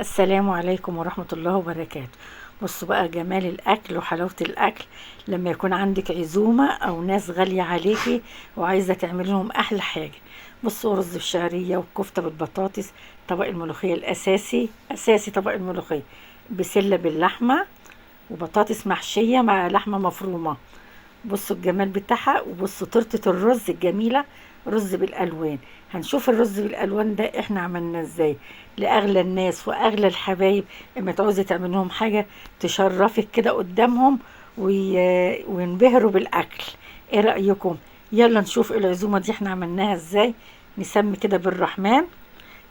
السلام عليكم ورحمة الله وبركاته. بصوا بقى جمال الأكل وحلاوة الأكل لما يكون عندك عزومة أو ناس غالية عليكي وعايزة تعملي لهم أحلى حاجة. بصوا رز بالشعرية والكفتة بالبطاطس، طبق الملوخية الأساسي، أساسي طبق الملوخية، بسلة باللحمة وبطاطس محشية مع لحمة مفرومة. بصوا الجمال بتاعها. وبصوا تورتة الرز الجميلة، رز بالألوان. هنشوف الرز بالألوان ده احنا عملناه ازاي لأغلى الناس وأغلى الحبايب. اما تعوزي تعمل لهم حاجة تشرفك كده قدامهم وينبهروا بالأكل. ايه رأيكم؟ يلا نشوف العزومة دي احنا عملناها ازاي. نسمي كده بالرحمن.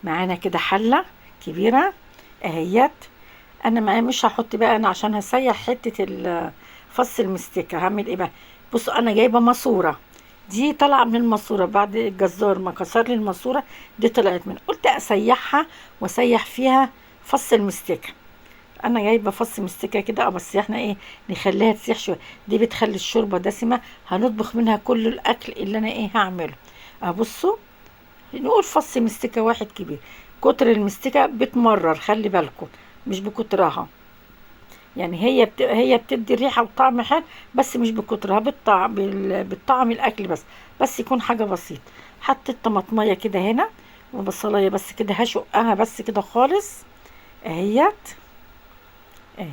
معانا كده حلة كبيرة اهيت. انا معايا مش هحط بقى انا عشان هسيح حتة فص المستكة. هعمل ايه بقى؟ بصوا انا جايبة ماسورة، دي طالعة من الماسورة بعد الجزار ما كسر لي الماسورة دي طلعت منها، قلت اسيحها واسيح فيها فص المستكة. انا جايبة فص مستكة كده، بس احنا ايه نخليها تسيح شوية. دي بتخلي الشوربة دسمة، هنطبخ منها كل الاكل اللي انا ايه هعمله. بصوا نقول فص مستكة واحد كبير. كتر المستكة بتمرر، خلي بالكم مش بكترها، يعني هي بتدي ريحة وطعم حلو بس مش بكترها، بالطعم الأكل بس يكون حاجة بسيطة. حطيت طماطمية كده هنا وبصلاية بس كده هشقها بس كده خالص اهيت اهي.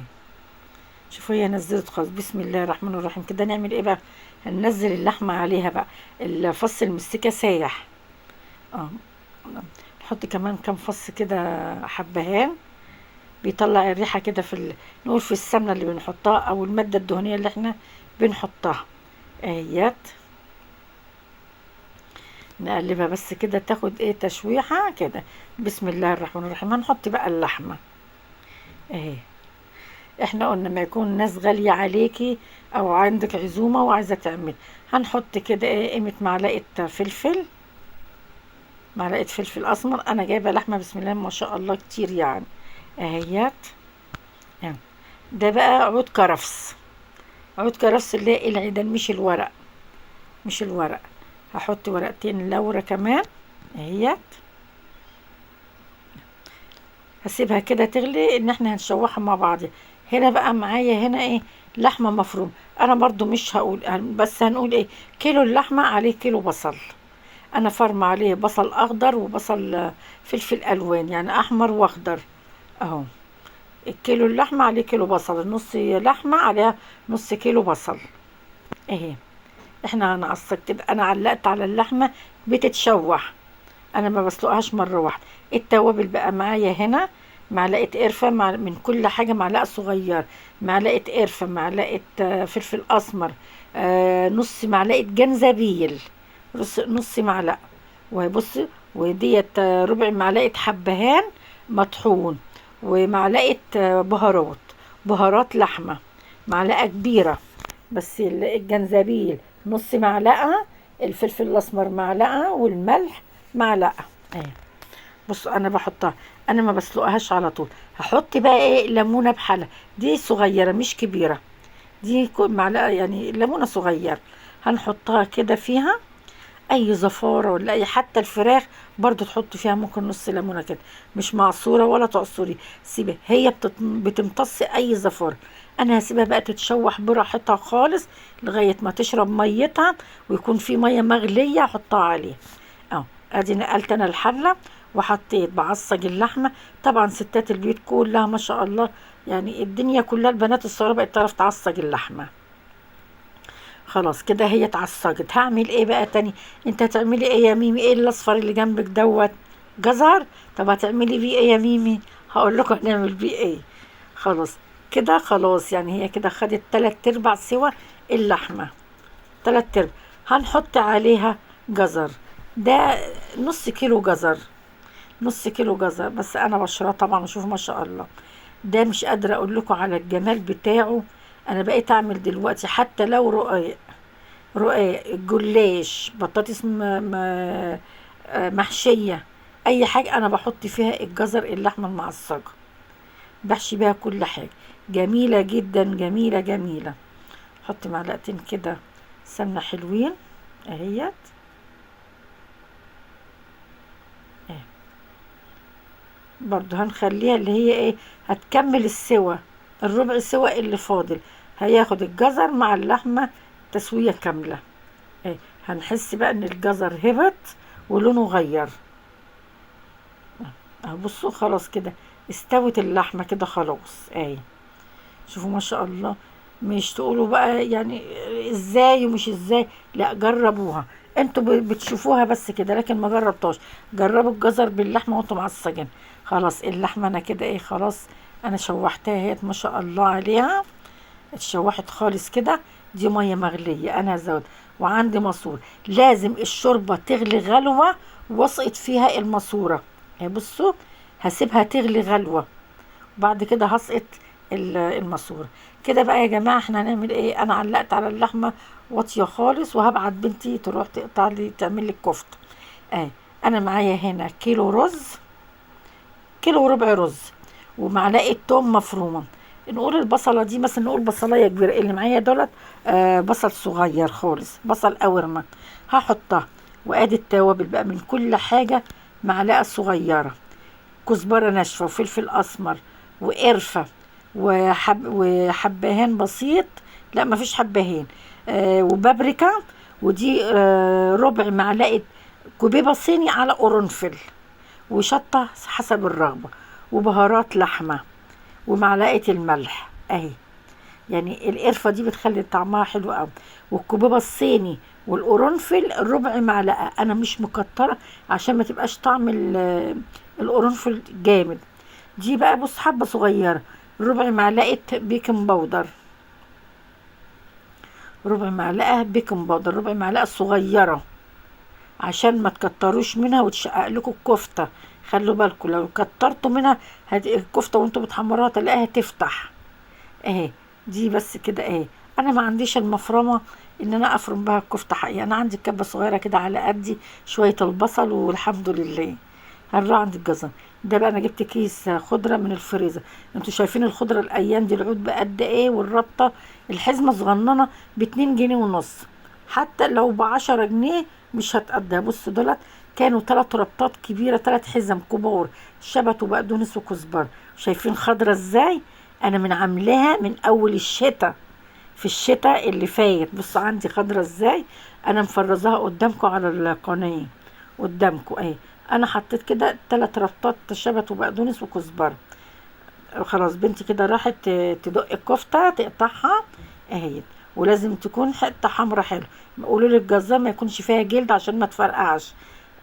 شوفوا هي نزلت خالص، بسم الله الرحمن الرحيم. كده نعمل ايه بقى؟ هننزل اللحمة عليها بقى. الفص المستكة سايح، نحط كمان كام فص كده حبهان، بيطلع الريحة كده في نقول في السمنة اللي بنحطها أو المادة الدهنية اللي احنا بنحطها اهيت. نقلبها بس كده تاخد ايه تشويحة كده. بسم الله الرحمن الرحيم. هنحط بقى اللحمة اهي. احنا قلنا ما يكون ناس غالية عليكي او عندك عزومة وعايزة تعمل، هنحط كده ايه قيمة معلقة فلفل، معلقة فلفل اسمر. انا جايبة لحمة بسم الله ما شاء الله كتير يعني اهيت. ده بقى عود كرفس، عود كرفس اللي هي العيدان، مش الورق، مش الورق. هحط ورقتين لورا كمان اهيت. هسيبها كده تغلي ان احنا هنشوحها مع بعض. هنا بقى معايا هنا ايه لحمه مفرومه. انا برضو مش هقول، بس هنقول ايه كيلو اللحمه عليه كيلو بصل. انا فرمه عليه بصل اخضر وبصل فلفل الوان، يعني احمر واخضر اهو. الكيلو اللحمه عليه كيلو بصل، النص لحمه عليها نص كيلو بصل اهي. احنا هنعصج كده. انا علقت على اللحمه بتتشوح، انا ما بسلقهاش مره واحده. التوابل بقى معايا هنا معلقه قرفه من كل حاجه، معلقه صغيره، معلقه قرفه، معلقه فلفل اسمر، نص معلقه جنزبيل، نص معلقه، وبص وديت، ربع معلقه حبهان مطحون، ومعلقه بهارات لحمه معلقه كبيره بس. الجنزبيل نص معلقه، الفلفل الاسمر معلقه، والملح معلقه اهي. بصوا انا بحطها، انا ما بسلقهاش على طول. هحط بقى ايه ليمونه بحالها، دي صغيره مش كبيره، دي معلقه يعني ليمونه صغيره هنحطها كده فيها. اي زفاره ولا اي، حتى الفراخ برضو تحط فيها ممكن نص ليمونه كده، مش معصوره ولا تعصري، سيبها هي بتمتص اي زفاره. انا هسيبها بقى تتشوح براحتها خالص لغايه ما تشرب ميتها، ويكون في ميه مغليه احطها عليها اهو. ادي نقلت انا الحله وحطيت بعصج اللحمه. طبعا ستات البيوت كلها ما شاء الله، يعني الدنيا كلها البنات الصغيره بقت تعرف تعصج اللحمه. خلاص كده هي اتعصجت. هعمل ايه بقى تاني؟ انت هتعملي ايه يا ميمي؟ ايه الاصفر اللي جنبك دوت؟ جزر. طب هتعملي بيه ايه يا ميمي؟ هقول لكم هنعمل بيه ايه. خلاص كده، خلاص يعني هي كده خدت 3/4 سوا اللحمه، 3/4. هنحط عليها جزر، ده نص كيلو جزر، نص كيلو جزر بس انا بشراه طبعا. وشوفوا ما شاء الله ده مش قادره اقول لكم على الجمال بتاعه. انا بقيت اعمل دلوقتي حتى لو رقاق، رقاق جلاش، بطاطس محشيه، اي حاجه انا بحط فيها الجزر اللحمه المعصجه، بحشي بيها كل حاجه. جميله جدا، جميله جميله. حط معلقتين كده سمنه حلوين اهيت اهي. برضو هنخليها اللي هي ايه، هتكمل السوا، الربع سوا اللي فاضل هياخد الجزر مع اللحمة تسوية كاملة. ايه، هنحس بقى ان الجزر هبط ولونه غير. اهو بصوا خلاص كده استوت اللحمة كده خلاص اهي. شوفوا ما شاء الله، مش تقولوا بقى يعني ازاي ومش ازاي، لا جربوها انتوا بتشوفوها بس كده، لكن ما جربتوش. جربوا الجزر باللحمة وانتوا معصجين. خلاص اللحمة انا كده ايه، خلاص انا شوحتها اهيت ما شاء الله عليها، اتشوحت خالص كده. دي مية مغلية انا هزود، وعندي ماسور، لازم الشوربة تغلي غلوة واسقط فيها الماسورة. اهي بصوا هسيبها تغلي غلوة، وبعد كده هسقط الماسورة. كده بقى يا جماعة احنا هنعمل ايه، انا علقت على اللحمة واطية خالص، وهبعت بنتي تروح تقطع لي تعمل لي الكفتة. اهي انا معايا هنا كيلو رز، كيلو وربع رز، ومعلقة توم مفرومة. نقول البصلة دي مثلا، نقول بصلاية كبيرة، اللي معايا دولت بصل صغير خالص، بصل قورمة هحطها. وادي التوابل بقى من كل حاجة معلقة صغيرة، كزبرة ناشفة وفلفل أسمر وقرفة وحبهان بسيط، لا مفيش حبهان، وبابريكا، ودي ربع معلقة كوبيبة صيني على قرنفل، وشطة حسب الرغبة، وبهارات لحمة، ومعلقة الملح اهي. يعني القرفة دي بتخلي طعمها حلو قوي. والكوبيبة الصيني والقرنفل ربع معلقة، انا مش مكترة عشان ما تبقاش طعم القرنفل جامد. دي بقى بص حبة صغيرة، ربع معلقة baking powder، ربع معلقة baking powder، ربع معلقة صغيرة عشان ما تكتروش منها وتشقق لكم الكفتة. خلوا بالكم لو كترتوا منها الكفتة وانتوا بتحمروها تلاقيها تفتح اهي. دي بس كده اهي. انا ما عنديش المفرمة ان انا افرم بها الكفتة حقيقة، انا عندي كبة صغيرة كده على قدي، شوية البصل والحمد لله. هنروح عند الجزر ده بقى. انا جبت كيس خضرة من الفريزر، انتوا شايفين الخضرة الايام دي العود بقد ايه، والربطة الحزمة صغننة باتنين جنيه ونص، حتى لو ب10 جنيه مش هتقضيها. بصوا دولت كانوا 3 ربطات كبيرة، 3 حزم كبار، شبت وبقدونس وكزبرة. شايفين خضرة ازاي؟ انا من عاملاها من اول الشتاء، في الشتاء اللي فات. بصوا عندي خضرة ازاي، انا مفرزاها قدامكم على القناة قدامكم اهي. انا حطيت كده 3 ربطات شبت وبقدونس وكزبرة. خلاص بنتي كده راحت تدق الكفتة تقطعها اهي، ولازم تكون حتة حمرا حلو. قولوا لي الجزار ما يكونش فيها جلد عشان ما تفرقعش.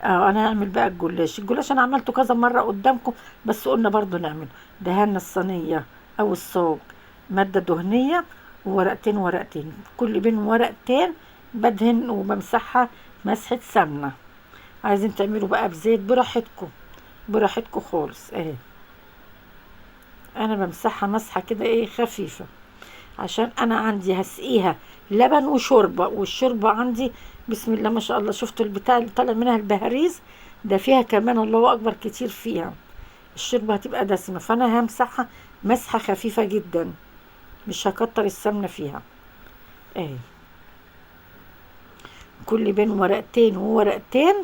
انا هعمل بقى الجلاش. الجلاش انا عملته كذا مرة قدامكم، بس قلنا برضو نعمله. دهنا الصينية او الصاج مادة دهنية، وورقتين ورقتين، كل بين ورقتين بدهن وبمسحها مسحة سمنة. عايزين تعملوا بقى بزيت براحتكم، براحتكم خالص اهي. انا بمسحها مسحة كده ايه خفيفة، عشان انا عندي هسقيها لبن وشوربة، والشوربة عندي بسم الله ما شاء الله. شفتوا البتاع اللي طالع منها البهاريز ده، فيها كمان الله اكبر كتير فيها، الشوربة هتبقى دسمة، فانا همسحها مسحة خفيفة جدا، مش هكتر السمنة فيها اهي. كل بين ورقتين وورقتين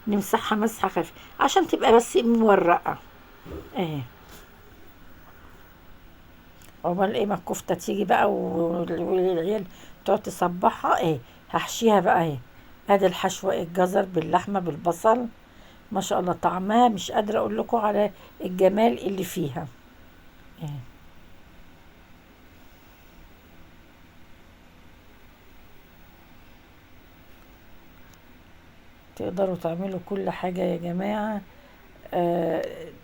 نمسحها مسحة خفيفة عشان تبقى بس مورقة اهي. عقبال ايه ما الكفتة تيجي بقى والعيال تقعد تصبحها اهي. هحشيها بقى اهي. ادي الحشوة، الجزر باللحمة بالبصل، ما شاء الله طعمها مش قادرة اقول لكم على الجمال اللي فيها اهي. تقدروا تعملوا كل حاجة يا جماعة،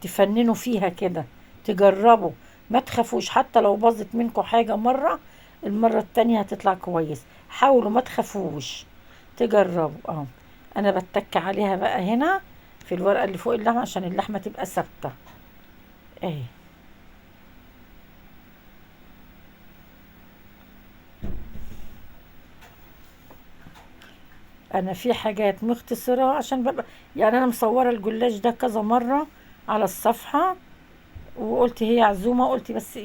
تفننوا فيها كده، تجربوا، ما تخافوش. حتى لو باظت منكم حاجة مرة، المرة التانية هتطلع كويس. حاولوا ما تخافوش، تجربوا. انا بتك عليها بقى هنا في الورقة اللي فوق اللحمة عشان اللحمة تبقى ثابتة اهي. انا في حاجات مختصرة عشان ببقى انا مصورة الجلاش ده كذا مرة على الصفحة، وقلت هي عزومة، قلت بس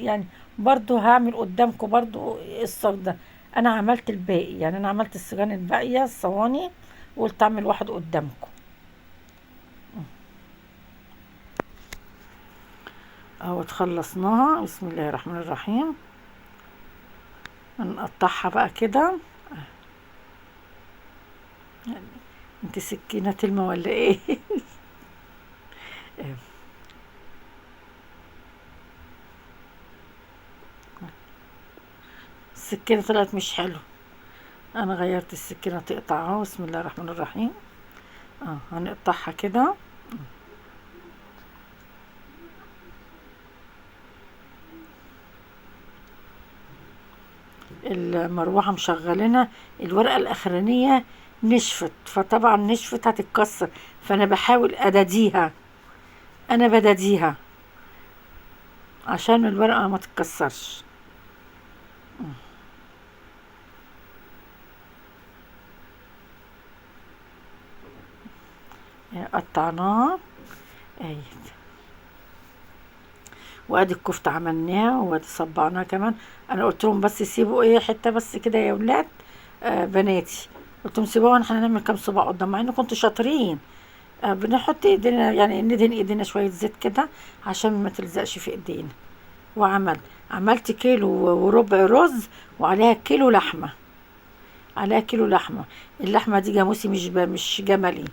برضو هعمل قدامكم برضو الصاج ده. انا عملت الباقي، انا عملت الصيجان الباقية الصواني، وقلت اعمل واحد قدامكم. اهو خلصناها. بسم الله الرحمن الرحيم. هنقطعها بقى كده. انت سكينة تلمة ولا ايه؟ السكينة طلعت مش حلو، انا غيرت السكينة تقطعها. بسم الله الرحمن الرحيم. هنقطعها كده. المروحة مشغلينها، الورقة الأخرانية نشفت، فطبعا نشفت هتتكسر، فأنا بحاول أداديها، أنا بداديها عشان الورقة ما تتكسرش. قطعناها اهي، وادي الكفتة عملناها، وادي صبعناها كمان. انا قلت لهم بس سيبوا ايه حتة بس كده يا ولاد، بناتي، قلت لهم سيبوها احنا هنعمل كام صباع قدام، مع انكم كنتوا شاطرين. بنحط ايدينا، يعني ندهن ايدينا شوية زيت كده عشان ما تلزقش في ايدينا. وعملت كيلو وربع رز، وعليها كيلو لحمه، عليها كيلو لحمه. اللحمة دي جاموسي مش جملي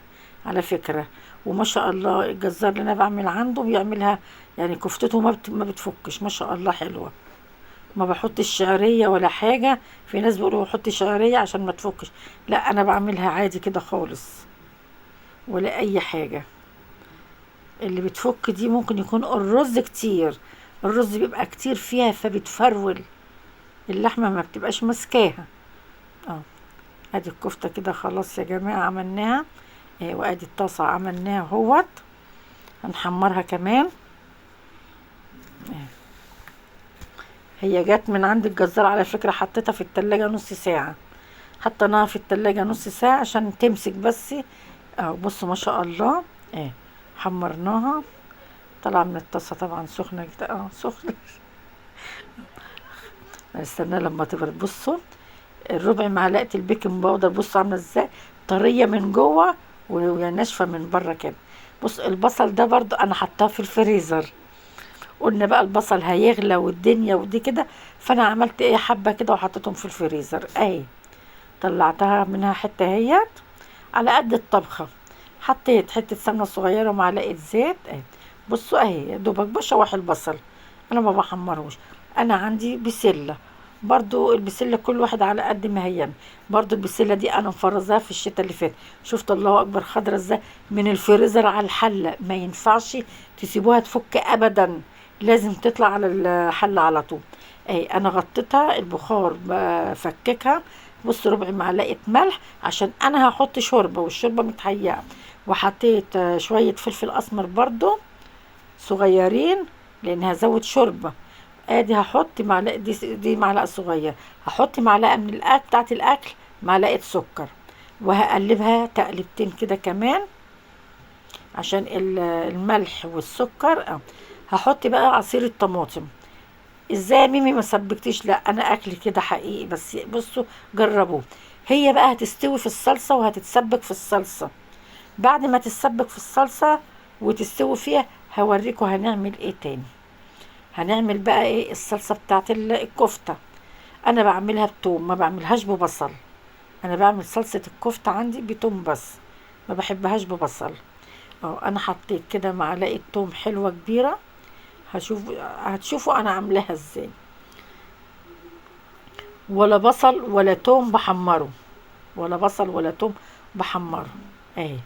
على فكرة، وما شاء الله الجزار اللي انا بعمل عنده بيعملها، يعني كفتته ما بتفكش، ما شاء الله حلوة. ما بحطش شعرية ولا حاجة، في ناس بيقولوا حطي شعرية عشان ما تفكش، لا انا بعملها عادي كده خالص ولا اي حاجة. اللي بتفك دي ممكن يكون الرز كتير، الرز بيبقى كتير فيها فبتفرول اللحمة، ما بتبقاش ماسكاها. ادي الكفتة كده خلاص يا جماعة عملناها، وادي الطاسه عملناها اهوت، هنحمرها كمان. هي جت من عند الجزار على فكرة، حطيتها في التلاجة نص ساعة، حطيناها في التلاجة نص ساعة عشان تمسك بس. بصوا ما شاء الله، حمرناها، طلع من الطاسه طبعا سخنة كده، سخنة. استنى لما تبرد. بصوا الربع معلقه ال baking powder، بصوا عامله ازاي، طرية من جوه وناشفه من بره كده. بص البصل ده برضو انا حطاه في الفريزر، قلنا بقى البصل هيغلى والدنيا ودي كده، فانا عملت ايه حبه كده وحطيتهم في الفريزر اهي، طلعتها منها حتة اهيت على قد الطبخة، حطيت حتة سمنه صغيرة ومعلقة زيت اهي. بصوا اهي يا دوبك بشوح البصل، انا ما بحمرهوش. انا عندي بسلة برضو، البسله كل واحد على قد ما هي، برضو البسله دي انا مفرزاها في الشتاء اللي فات، شفت الله اكبر خضرة ازاي من الفريزر على الحلة، ما ينفعش تسيبوها تفك ابدا، لازم تطلع على الحلة على طول. اهي انا غطيتها البخار بفككها. بص ربع معلقه ملح عشان انا هحط شوربة والشوربه متهيئه، وحطيت شوية فلفل اسمر برضو صغيرين لان هزود شوربة. ادي هحط معلقه، دي معلقه صغيرة، هحط معلقه من الاكل بتاعت الاكل، معلقه سكر، وهقلبها تقلبتين كده كمان عشان الملح والسكر. هحط بقى عصير الطماطم. ازاي يا ميمي ما سبكتيش؟ لا انا اكل كده حقيقي، بس بصوا جربوه. هي بقى هتستوي في الصلصه وهتتسبك في الصلصه، بعد ما تتسبك في الصلصه وتستوي فيها هوريكم هنعمل ايه تاني. هنعمل بقى ايه الصلصه بتاعت الكفتة. انا بعملها بتوم، ما بعملهاش ببصل. انا بعمل صلصه الكفتة عندي بتوم بس، ما بحبهاش ببصل. انا حطيت كده معلقه توم حلوة كبيرة، هتشوفوا انا عاملاها ازاي. ولا بصل ولا توم بحمره، ولا بصل ولا توم بحمره اهي.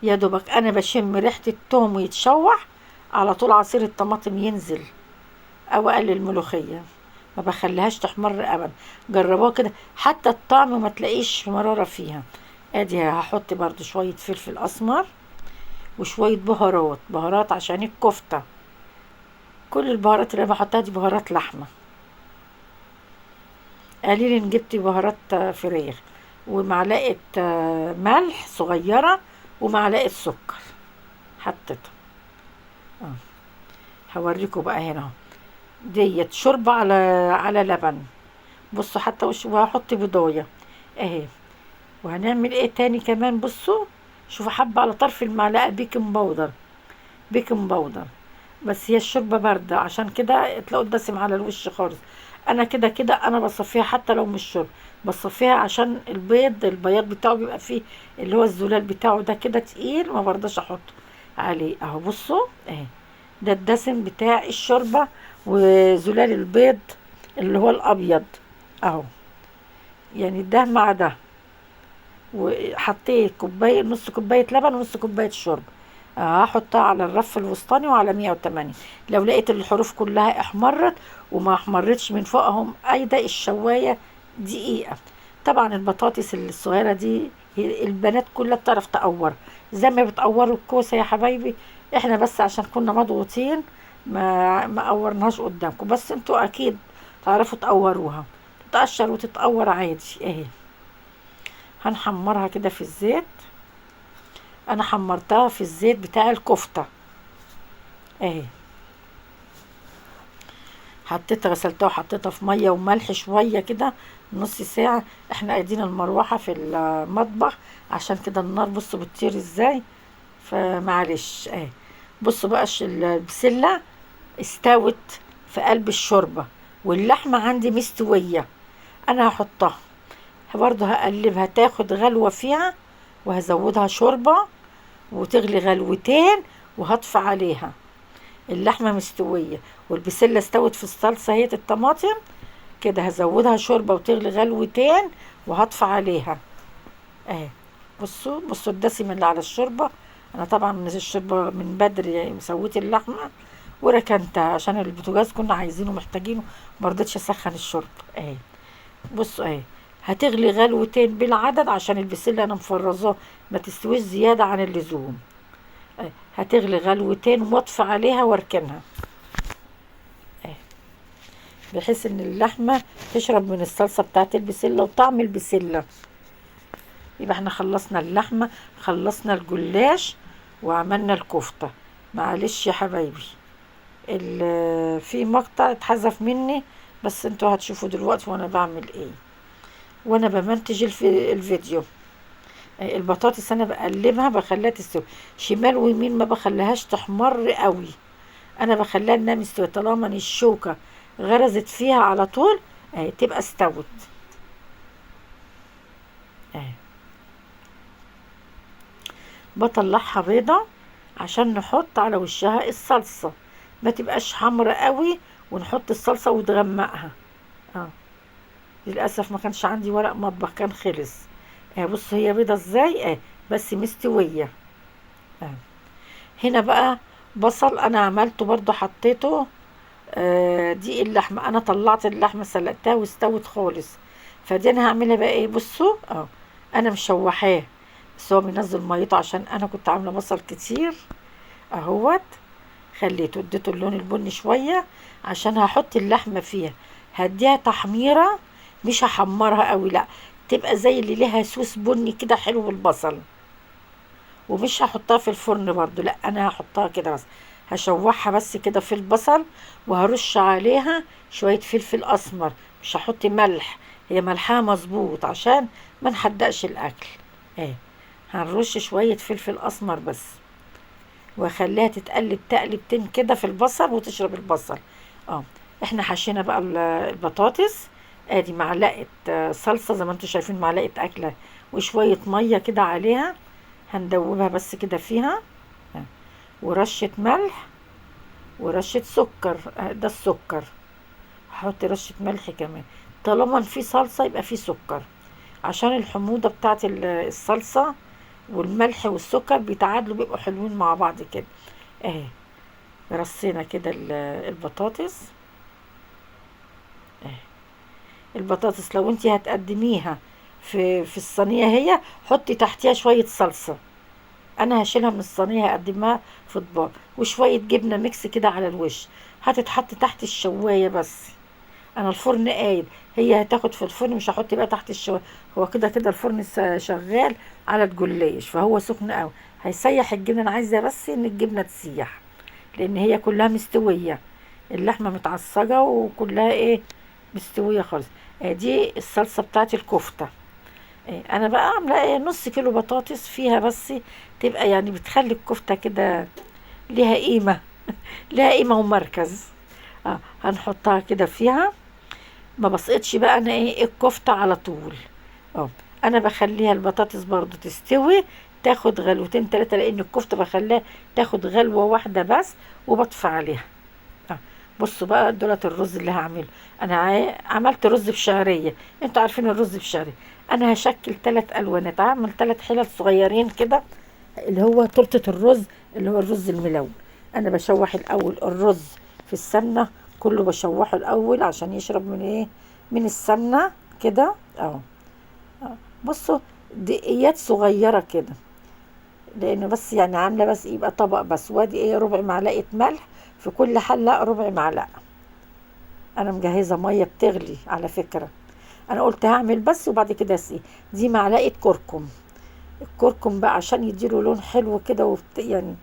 يا دوبك انا بشم ريحه التوم ويتشوح على طول عصير الطماطم ينزل، او اقلل الملوخية، ما بخليهاش تحمر ابدا. جربوها كده حتى الطعم ما تلاقيش مرارة فيها. ادي هحط برضو شوية فلفل اسمر وشوية بهارات، بهارات عشان الكفتة. كل البهارات اللي انا بحطها دي بهارات لحمه، قليل ان جبت بهارات فراخ، ومعلقة ملح صغيرة ومعلقة سكر حطيتها. هوريكم بقى هنا اهو، ديت شوربة على لبن. بصوا حتى وهحط بيضايه اهي. وهنعمل ايه تاني كمان؟ بصوا شوفوا حبه على طرف المعلقة baking powder، baking powder. بس هي الشوربة باردة عشان كده تلاقوا الدسم على الوش خالص. انا كده كده انا بصفيها حتى لو مش شوربة، بصفيها عشان البيض البياض بتاعه بيبقى فيه اللي هو الزلال بتاعه ده كده تقيل، ما برضاش احطه عليه. اهو بصوا اهي، ده الدسم بتاع الشوربة وزلال البيض اللي هو الابيض اهو، يعني ده مع ده. وحطيت نص كوباية لبن ونص كوباية شوربة. هحطها على الرف الوسطاني وعلى 180. لو لقيت الحروف كلها احمرت وما احمرتش من فوقهم، ايضا الشواية دقيقة. طبعا البطاطس الصغيرة دي البنات كلها بتعرف تقور زي ما بتقوروا الكوسة يا حبايبي، احنا بس عشان كنا مضغوطين ما قورناهاش قدامكم، بس انتوا اكيد تعرفوا تقوروها، تتقشر وتتقور عادي. اهي هنحمرها كده في الزيت. انا حمرتها في الزيت بتاع الكفتة اهي، حطيتها غسلتها وحطيتها في مية وملح شوية كده نص ساعة. احنا قاعدين المروحة في المطبخ عشان كده النار بصوا بتطير ازاي، فمعلش اهي. بصوا بقى البسله استوت في قلب الشوربة، واللحمة عندي مستوية، انا هحطها برضه هقلبها تاخد غلوه فيها، وهزودها شوربة وتغلي غلوتين وهطفي عليها. اللحمة مستوية والبسله استوت في الصلصه هي الطماطم كده، هزودها شوربة وتغلي غلوتين وهطفي عليها اهي. بصوا الدسم اللي على الشوربة. انا طبعا من الشوربة من بدري سويت اللحمة وركنتها عشان البوتاجاز كنا عايزينه محتاجينه، ما رضيتش اسخن الشوربة اهي. بصوا اهي هتغلي غلوتين بالعدد عشان البسله انا مفرزاه ما تستويش زيادة عن اللزوم. هتغلي غلوتين واطفي عليها واركنها اهي، بحيث ان اللحمة تشرب من الصلصه بتاعت البسله وطعم البسله. يبقى احنا خلصنا اللحمة، خلصنا الجلاش، وعملنا الكفتة. معلش يا حبايبي في مقطع اتحذف مني، بس انتوا هتشوفوا دلوقتي وانا بعمل ايه وانا بمنتج الفيديو. البطاطس انا بقلبها بخليها تستوي شمال ويمين، ما بخليهاش تحمر قوي، انا بخليها انها مستوية. طالما ان الشوكة غرزت فيها على طول اهي تبقى استوت اهي. بطلعها بيضة عشان نحط على وشها الصلصه، ما تبقاش حمرا قوي ونحط الصلصه وتغمقها. للاسف ما كانش عندي ورق مطبخ، كان خلص. بصوا هي بيضة ازاي، بس مستوية. هنا بقى بصل انا عملته برضو، حطيته دي اللحمة، انا طلعت اللحمة سلقتها واستوت خالص، فدي انا هعملها بقى ايه. بصوا انا مشوحاه بس هو بينزل ميته عشان انا كنت عامله بصل كتير اهوت، خليته اديته اللون البني شوية عشان هحط اللحمة فيها، هديها تحميره مش هحمرها قوي، لا تبقى زي اللي ليها سوس بني كده حلو بالبصل. ومش هحطها في الفرن برضو، لا انا هحطها كده بس، هشوحها بس كده في البصل، وهرش عليها شوية فلفل اسمر، مش هحط ملح، هي ملحها مظبوط عشان ما نحدقش الاكل اهي. هنرش شوية فلفل اسمر بس، واخليها تتقلب تقلبتين كده في البصل وتشرب البصل. احنا حشينا بقى البطاطس، ادي معلقه صلصه زي ما انتم شايفين، معلقه اكله وشوية مية كده عليها، هندوبها بس كده فيها، ورشه ملح ورشه سكر. ده السكر هحط رشه ملح كمان، طالما في صلصه يبقى في سكر عشان الحموضة بتاعت الصلصه والملح والسكر بيتعادلوا، بيبقوا حلوين مع بعض كده اهي. رصينا كده البطاطس اهي. البطاطس لو انتي هتقدميها في الصينية هي حطي تحتيها شوية صلصه، انا هشيلها من الصينية هقدمها في اطباق، وشوية جبنه ميكس كده على الوش، هتتحط تحت الشوايه بس. انا الفرن قايد، هي هتاخد في الفرن، مش هحط بقى تحت الشوايه، هو كده كده الفرن شغال على الجلاش فهو سخن قوي، هيسيح الجبنة. انا عايزه بس ان الجبنة تسيح لان هي كلها مستوية، اللحمة متعصجه وكلها ايه مستوية خالص. دي الصلصه بتاعت الكفتة. انا بقى عامله ايه نص كيلو بطاطس فيها بس، تبقى يعني بتخلي الكفتة كده ليها قيمة. لها قيمة ومركز. هنحطها كده فيها. ما بسقطش بقى انا ايه الكفتة على طول. انا بخليها البطاطس برضو تستوي، تاخد غلوتين 3، لان الكفتة بخليها تاخد غلوه واحدة بس، وبطفي عليها. بصوا بقى دولت الرز اللي هعمله. انا عملت رز بشعريه، انتوا عارفين الرز بشعريه. انا هشكل 3 الوانات، هعمل 3 حلل صغيرين كده، اللي هو تورته الرز، اللي هو الرز الملون. انا بشوح الاول الرز في السمنة، كله بشوحه الاول عشان يشرب من ايه، من السمنة كده اهو. بصوا دقيات صغيرة كده، لانه بس يعني عامله بس يبقى طبق بس. وادي ايه ربع معلقه ملح في كل حله، ربع معلقه. انا مجهزة مية بتغلي على فكرة، انا قلت هعمل بس وبعد كده اسقي. دي معلقه كركم، الكركم بقى عشان يديله لون حلو كده، يعني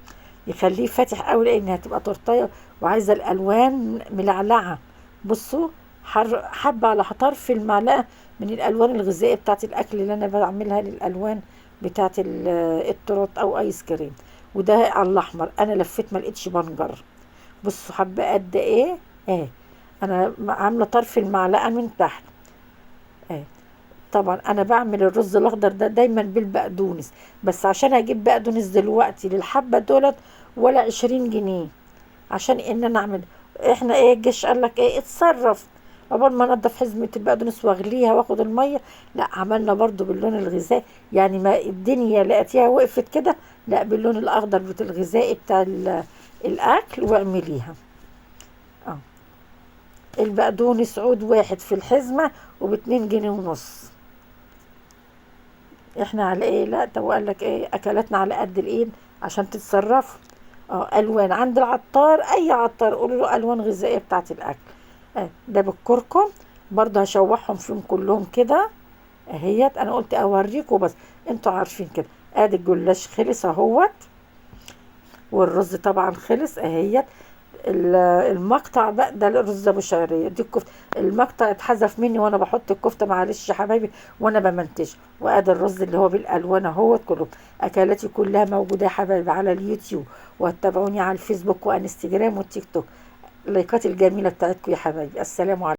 يخليه فاتح قوي، لان هتبقى تورتيه وعايزه الالوان ملعلعه. بصوا حبه على طرف المعلقة من الالوان الغذائية بتاعت الاكل اللي انا بعملها للالوان بتاعت التورت او ايس كريم. وده على الاحمر. انا لفيت ما لقيتش بنجر. بصوا حبه قد ايه اهي، انا عامله طرف المعلقة من تحت اهي. طبعا انا بعمل الرز الاخضر ده دايما بالبقدونس، بس عشان اجيب بقدونس دلوقتي للحبه دولت ولا 20 جنيه، عشان ان انا اعمل. احنا ايه الجيش قال لك ايه، اتصرف عقبال ما انضف حزمه البقدونس واغليها واخد المية. لا عملنا برضو باللون الغذائي، يعني ما الدنيا لقيتيها وقفت كده، لا باللون الاخضر بتاع الغذائي بتاع الاكل واعمليها. البقدونس عود واحد في الحزمة وباتنين جنيه ونص. احنا على ايه؟ لا طب وقال لك ايه، اكلاتنا على قد الايد عشان تتصرفوا. الوان عند العطار، اي عطار قولوا له الوان غذائية بتاعت الاكل. ده بالكركم برضه هشوحهم فيهم كلهم كده اهيت. انا قلت اوريكم بس انتوا عارفين كده. ادي الجلاش خلص اهوت، والرز طبعا خلص اهيت. المقطع بقى ده الرز ابو شعرية، دي الكفتة. المقطع اتحذف مني وانا بحط الكفتة، معلش يا حبايبي وانا بمنتج. وادي الرز اللي هو بالالوان اهوت كله. اكلاتي كلها موجودة يا حبايبي على اليوتيوب، وتابعوني على الفيسبوك وانستجرام والتيك توك. اللايكات الجميلة بتاعتكم يا حبايبي. السلام عليكم.